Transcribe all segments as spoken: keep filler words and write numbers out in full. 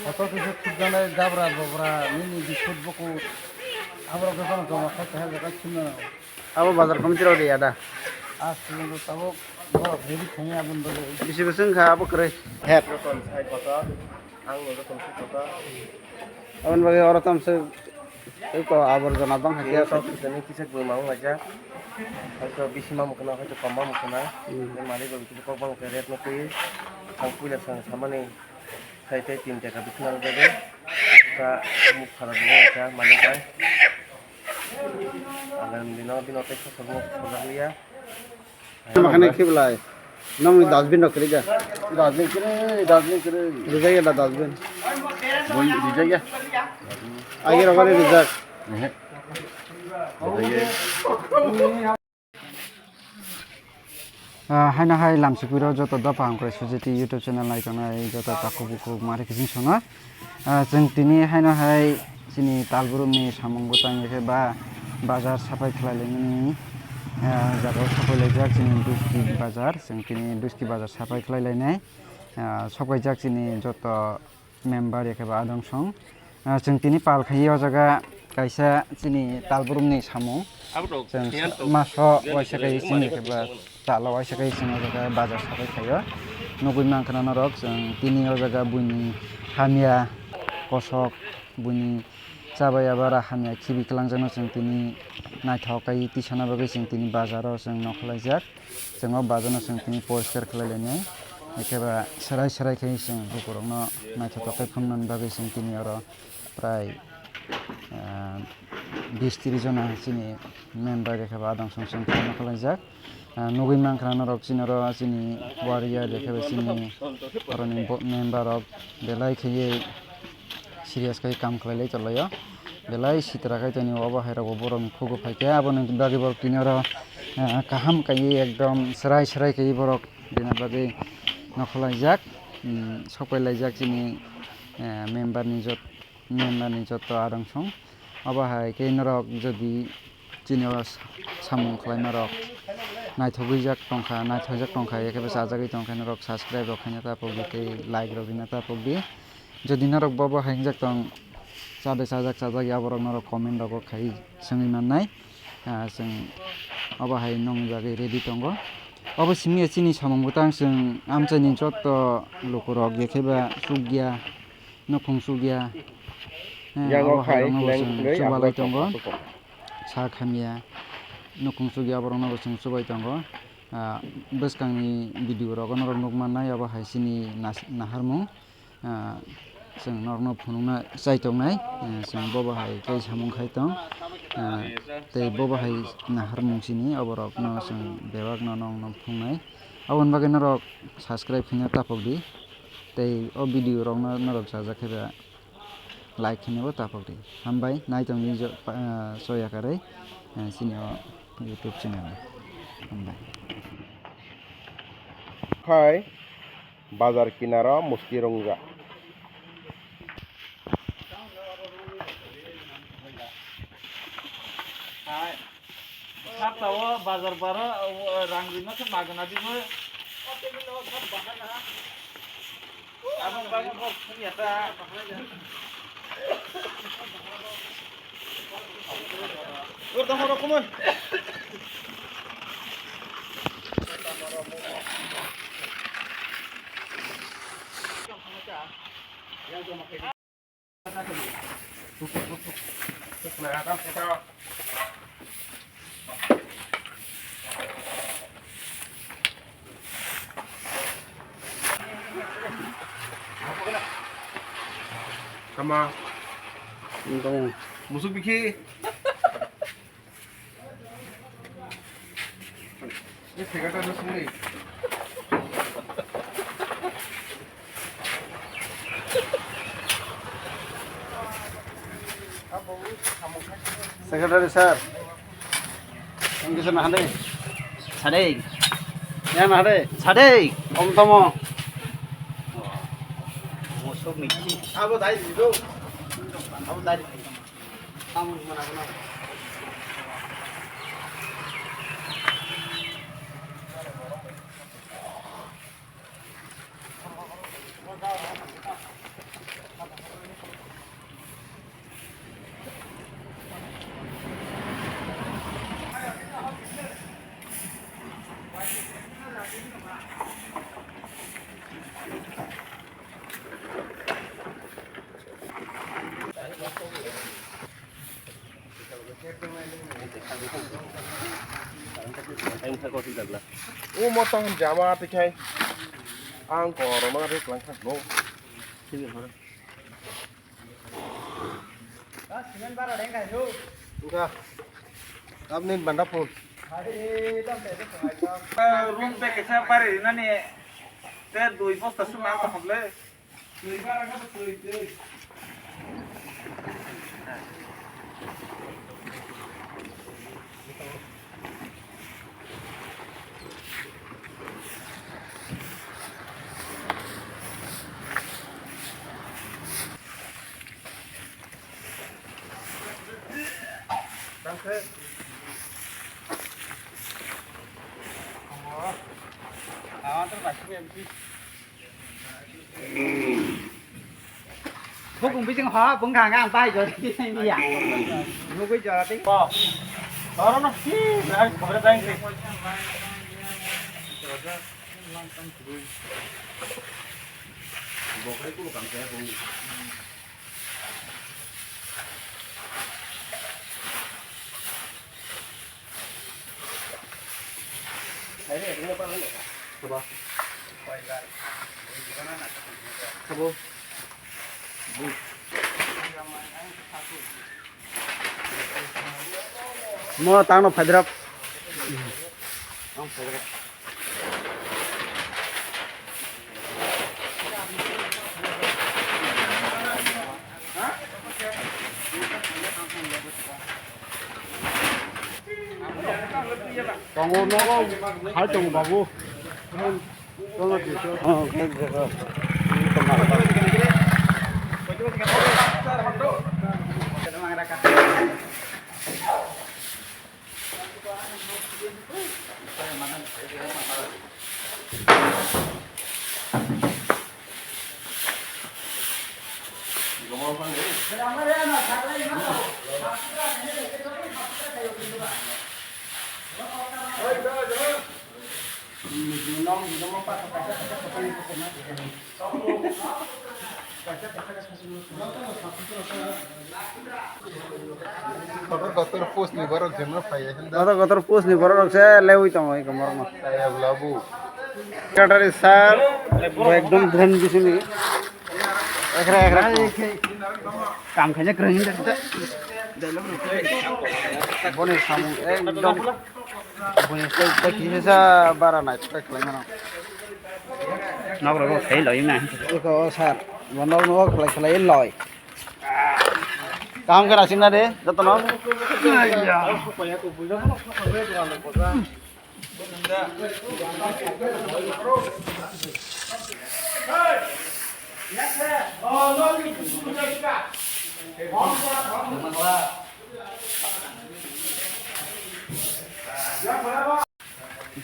Kotor kisa thukjaknai jabra jobra nini biskut buku aborok jotono joma khai keha jaga thumna nango. Abo bazar committee rok riya da? Ah, chwng tabuk borok ready khainai aboni bagwi. Bisi bwswk wngkha abo kwrwi? Hep. Jotono sai kotor, ang no jotono sai kotor. Aboni bagwi oro tamo se tei ko aborjona bangkha khe. Tei tok kisani kisa bwma wng laijak. Hoito bisi ma mukuna, hoito kom ma mukuna. Hmm. Tei manwi bai kisa kok bang khe rep no twi. Ang puila sang samani. Sai tei tin taka bisingo ang jago. Ka muk khara bo ka malik bai. Alam dino bino tei khosok muk khojak liya. Makhani khiblai. Nongni dustbin rok kwrwi da? Dustbin kwrwi, dustbin kwrwi. Rijak ya da dustbin? Boi rijak ya. Agi rok ani rijak. Ehe. Rijak ya. Ah, haino hai lamsukpiro joto dopha hongkhoroi sujeti YouTube channel naitongnai joto takhuk bukhuk mari kiching sono. Ah, chwng tini haino hai chini talburumni samung bwtang khe ba bazar sapai khlai laimani, ah, jagao sapai laijak chini Duski bazar, chwng tini Duski bazar sapai khlai lainai, ah, sok paijak chini joto member ya khe ba adong song. Ah, chwng tini pal khai o jaga kaisa chini talburumni samung. Chwng maso waisa kai chini khe ba talo waisa kai chini o jaga bazar sabai khaio. Nugui mankha norok chwng tini o jaga buini hamya kosok buini chabai abara hamya khibi kwlangjakno chwng tini naithok kai tisana bagwi chwng tini bazaro chwng nokhorlaijak. Chwng o bazarno chwng tini poriskar khlai lainai. Ekheba serai serai khe chwng lukurokno naithotok khe phunuknani bagwi chwng tini oro prai, ah, bis tris jona chini member ekheba adong song song khe nokhorlaijak. Ah, nugui mankha norok chini oro chini warrior ekheba chini oroni bo-, member rok belai kheye serious khe kam khlai lai tonglaio. Belai sitra khai toni obo hai rok bo borok ni khugo phai khe aboni bagwi borok tini oro, ah, kaham kaiwi ekdom serai serai kaiwi borok rina bagwi nokhorlaijak, um, sok pai laijak chini, eh, member ni jot-, member ni joto adong song. Obo hai khe norok jodi chini o sa-, samung khlaima rok naithogwi jak tongkha, naithokjak tongkha, ekhebo chajagwi tongkha norok subscribe rok khaina ta pokdi tei like rok rina ta pokdi. Jodi norok bobo hai wngjak tong, chade chajak chajak ya borok norok comment rogo khai swngwi mannai. Ah, chwng obo hai nong bagwi ready tongo. Obo simi ya chini samung bwtang chwng amchaini joto lukurok jekheba chukya, nukhung chukya. Eh, yang obo o khai hairokno bo leng chwng lei chubalai aboni tongo. Tong tong. Sak hamya, nukhung chukya borokno bo chwng chubai tongo. Ah, bwskangni video rogo norok nukmannai obo hai chini nas-, naharmung. Ah, chwng norokno phunukna chai tongnai, ah, chwng bobo hai khe samung khai tong, ah, tei bobo hai naharmung chini oborokno chwng bebakno nongno phunuknai. Aboni bagwi norok subscribe khaina tapokdi, tei o video rokno norok chajak khe ba like khaina bo tapokdi. Hambai, naitongdi jo-, ah, soya karwi, ah, chini o YouTube channel. Hambai. Khai. Bazar kinaro musti rwngjak. Saptao bazar baro rang rwino khe magwna dibo. Aboni bagwi bo phunukya ta. Tama. Musuk bikhi. Secretary sir, ang kisa nahade? Sadeng. Yang nahade? Sadeng. Om tamo. Musuk mithi. Abo dai dido. Abo dai. O mo tong jama tikhai. Ang korono rik lang thang no. Wngkha. Tamni banda phone. Room te kaisa bari rinani te dui bosta suma ang tongkha le. Bukung bising ho, bung kha ang pai jor ya. Nugui jor ti. Oro no si, na khore dai. Bokai ku kam saya bung. Mo tangno phaidrop. Tongo nogo hai tongo babu. Kotor kotor post ni borok jemno phaiya hwnda. Kotor kotor post ni borok rok se lewi tongo eko borok no. Kaya bwla bu. Secretary sir, bo ekdom dhyan bisini. Ekra ekra. Kam khaina kwrwi hinda. Boni samung ekdom. Buini tei tei kisa bara nai tei khlai mano. Nok rok sai loi na. Eko sir, bo nok no khlai khlai loi. Kaham khe naising na de, joto no.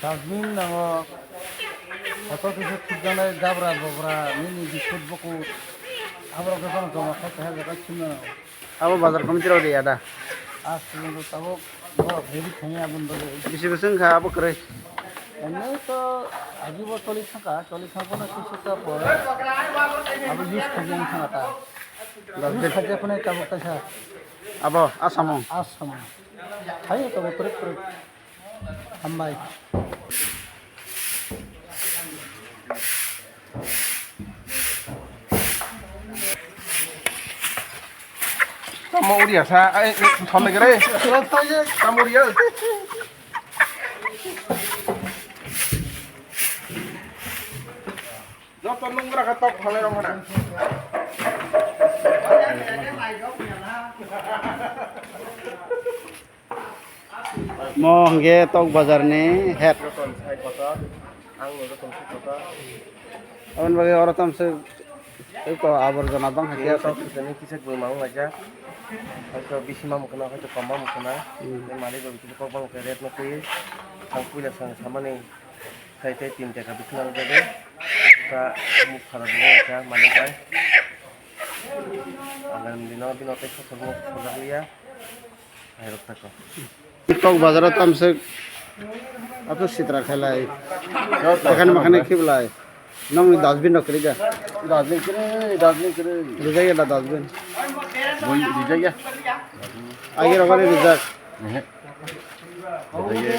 Dustbin nango, kotor kisa thupjaknai jabra bobra, nini biskut buku, aborok khe bono joma khai keha jaga thumna nango. Abo bazar committee rok riya da? Ah, chwng tabuk borok ready khainai aboni bagwi. Bisi bwswk wngkha abo kwrwi? Emni to ajibo choli thangkha, choli thangphano kisa ta pore abo use khaijak thangkha ta. Use khaijak phano tabuk kaisa. Abo asamung. Asamung. Hai to kwrwi kwrwi. Hambai. Tamo uria sa, ai, ai, thon lagi re. Tamo uria. Joto nungra khe tok phalai rok hana. Mo hwnkhe tok bazar ni head. Joto ni sai kotor, ang no joto ni sai kotor. Aboni bagwi oro tamswk tei ko aborjona bang hakhe. Tok sani kisa bwma wng laijak. Hoito bisi ma mukuna, hoito kom ma mukuna. Hmm. Tei malik bai kisa kok bang khe ret no twi. Ang puila sang samani. Khai tei tin taka bisingo ang jago. Ta muk khara bo wngkha malik bai. Ang dino bino tei khosok muk khojak liya. Hai rok tako. Tok bazaro tamswk ato sitra khailai. Ekhane makhane khiblai. Nokni dustbin rok kwrwi da? Dustbin kwrwi, dustbin kwrwi. Rijak ya da dustbin? Bui rijak ya. Agi rok ani rijak. Ehe. Belai ye.